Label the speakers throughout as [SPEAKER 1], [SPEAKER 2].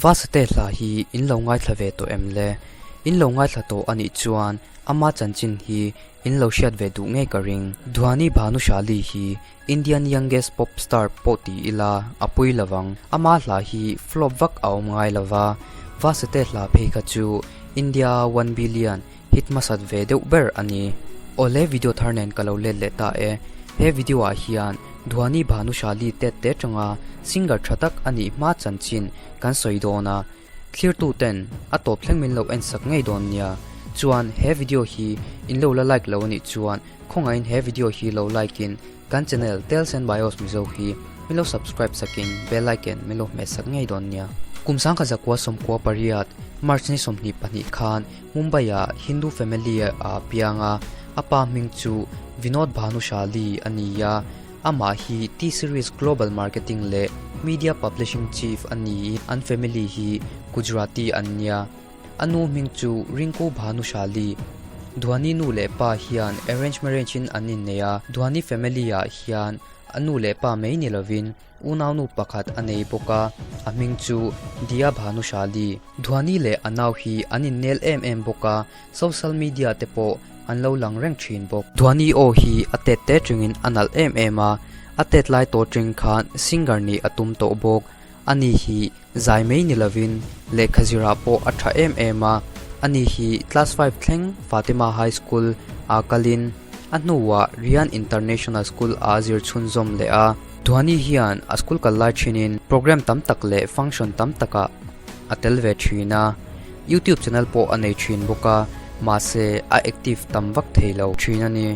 [SPEAKER 1] Vasate hla hi in lo ngaithla ve tawh em le? In lo ngaithla tawh a nih chuan ama chanchin hi in lo hriat ve duh ngei ka ring. Dhwani Bhanushali hi Indian youngest pop star pawh ti ila a pui lovang. Ama hla hi flop vak a awm ngai lova, Vasate hla phei kha chu India one billion hit hmasat ve deuh ber a ni. Awle video thar nen ka lo let leh ta e. He video ah hian Dhwani Bhanushali tet te tanga singer tha tak a nih hma chanchin kan sawi dawn a, thlirtu ten a tawp thleng min lo en sak ngei dawn nia. Chuan he video hi in lo la like lo a nih chuan khawngaihin he video hi lo like in kan channel Tales and Bios Mizo hi min lo subscribe sakin bell icon min lo hmeh sak ngei dawn nia. Kum sangkha zakua 98 March ni 22 khan Mumbai-ah Hindu family ah a piang a, a pa hming chu Vinod Bhanushali a ni a, amah hi T-Series Global Marketing leh Media Publishing Chief a ni. An family hi Gujarati an nia. A nu hming chu Rinku Bhanushali. Dhwani nu leh pa hian arrange marriage in an innei a, Dhwani family ah hian a nu leh pa mai ni lovin Unaunu pakhat a nei bawk a, a hming chu Diya Bhanushali. Dhwani leh a nau hi an innel em em bawk a, social media te pawh an lo lang reng thin bawk. Dhwani aw hi a tet te tringin a nalh em em a, a tet lai tawh tring khan singer nih a tum tawh bawk. Ani hi zai mai ni lovin lehkha zirah pawh a tha em em a, ani hi class five thleng Fatima High School ah kalin a hnuah Riyan International School ah zir chhunzawm leh a. Dhwani hian a school kal lai thinin program tam tak leh function tam takah a tel ve thin a, YouTube channel pawh a nei thin bawk a, mahse a active tam vak thei lo thin a ni.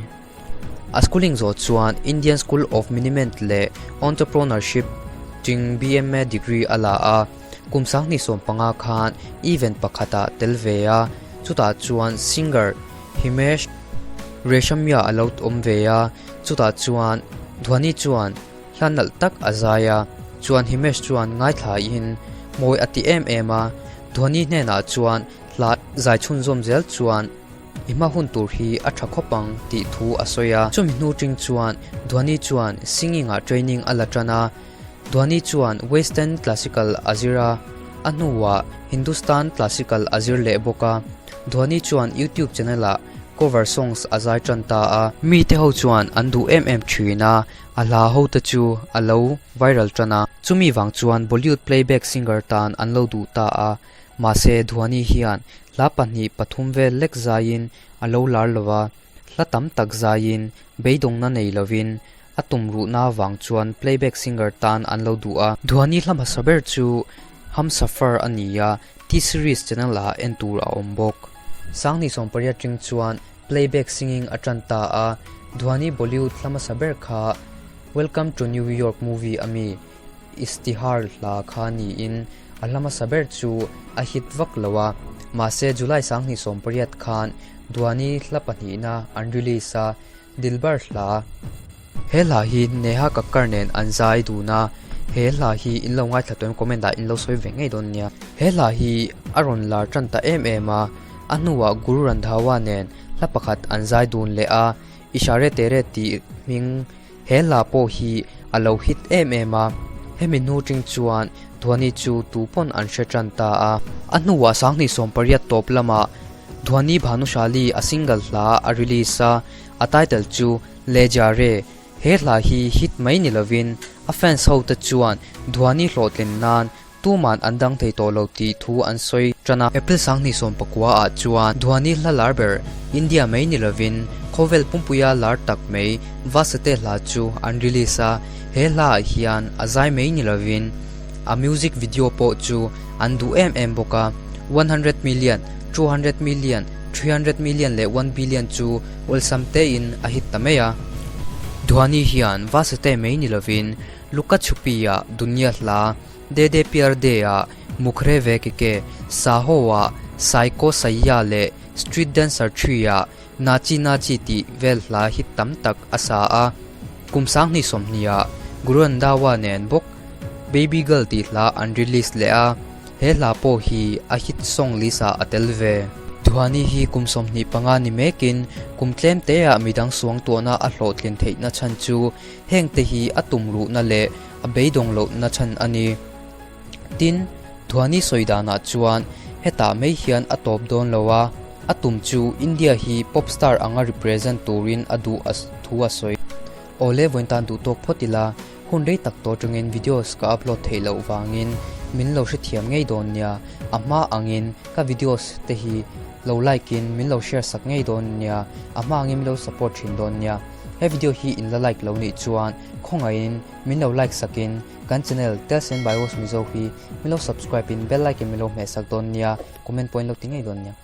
[SPEAKER 1] A schooling zawh chuan Indian School of Management leh Entrepreneurship ting BMA degree a la a, kum 2015 khan event pakhatah tel ve a, chutah chuan singer Himesh Reshammiya a lo awm ve a, chutah chuan Dhwani chuan hla nalh tak a zai a, chuan Himesh chuan ngaithlain mawi a ti em em a, Dhwani hnenah chuan hla zai chhunzawm zel chuan i hma hun tur hi a tha khawp ang tih thu a sawi a. Chumi hnu ting chuan Dhwani chuan singing ah training a la tan a, Dhwani chuan Western classical a zir a, a hnuah Hindustan classical a zir leh bawk a. Dhwani chuan YouTube channel ah cover songs a zai tan ta a. Mite ho chuan an duh em em thin a, a hla ho te chu a lo viral tan a. Chumi vang chuan Bollywood playback singer tan an lo duh ta a. Mahse Dhwani hian hla pahnih pathum vel lek zaiin a lo lar lo va, hla tam tak zaiin beidawngna nei lovin a tumruhna avang chuan playback singer tan an lo duh a. Dhwani hla hmasa ber chu Humsafar a ni a, T-Series channel ah en tur a awm bawk. 2018 ring chuan playback singing a tan ta a, Dhwani Bollywood hla hmasa ber kha Welcome to New York movie a mi Ishtihar hla kha niin a hla hmasa ber chu a hit vak lo a, mahse July 2018 khan Dhwani hla pahnihna an release a, Dilbar hla. He hla hi Neha Kakkar nen an zai dun a, he hla hi in lo ngaithla tawh em comment ah in lo sawi ve ngei dawn nia. He hla hi a rawn lar tan ta em em a, a hnuah Guru Randhawa nen hla pakhat an zai dun leh a, Ishare Tere tih hming he hla pawh hi a lo hit em em a, hemi hnu ting chuan Dhwani chu tu pawn an hre tan ta a. A hnuah 2018 tawp lamah Dhwani Bhanushali a single hla a release a, a title chu Le Ja Re. He hla hi hit mai ni lovin a fans ho te chuan Dhwani hlawhtlin nan tuman an dang thei tawh lo tih thu an sawi tan a. April 2019 ah chuan Dhwani hla lar ber India mai ni lovin khawvel pumpuia lar tak mai Vasate hla chu an release a, he hla ah hian a zai mai ni lovin a music video pawh chu an duh em em bawk a, 100 million, 200 million, 300 million leh 1 billion chu awlsam tein a hit ta mai a. Dhwani hian Vasate mai ni lovin Luka Chhupi-ah Dunia hla, De De Pyar De-ah Mukhre Ve Ke Ke, Saaho-ah Saiko Saiya leh Street Dancer 3-ah Nachi Nachi tih vel hla hit tam tak a sa a. Kum 2020-ah Guru Randhawa nen bawk Baby Girl tih hla an release leh a, he hla pawh hi a hit song list ah a tel ve. Dhwani hi kum 25 ni mekin kum tlem teah midang suangtuahna a hlawhtlin theihna chhan chu hengte hi a tumruhna leh a beidawng lohna chhan a ni. Tin, Dhwani sawi danah chuan hetah mai hian a tawp dawn lo a, a tum chu India hi pop star anga represent turin a duh thu a sawi. Awle vawiin tan duh tawk phawt ila, hun rei tak tawh atangin videos ka upload theih loh vangin min lo hrethiam ngei dawn nia, a hma angin ka videos te hi lo like in min lo share sak ngei dawn nia, a hma angin min lo support thin dawn nia. He video hi in la like lo nih chuan khawngaihin min lo like sakin kan channel Tales and Bios Mizo hi min lo subscribe in bell icon min lo hmeh sak dawn nia, comment pawh in lo ti ngei dawn nia.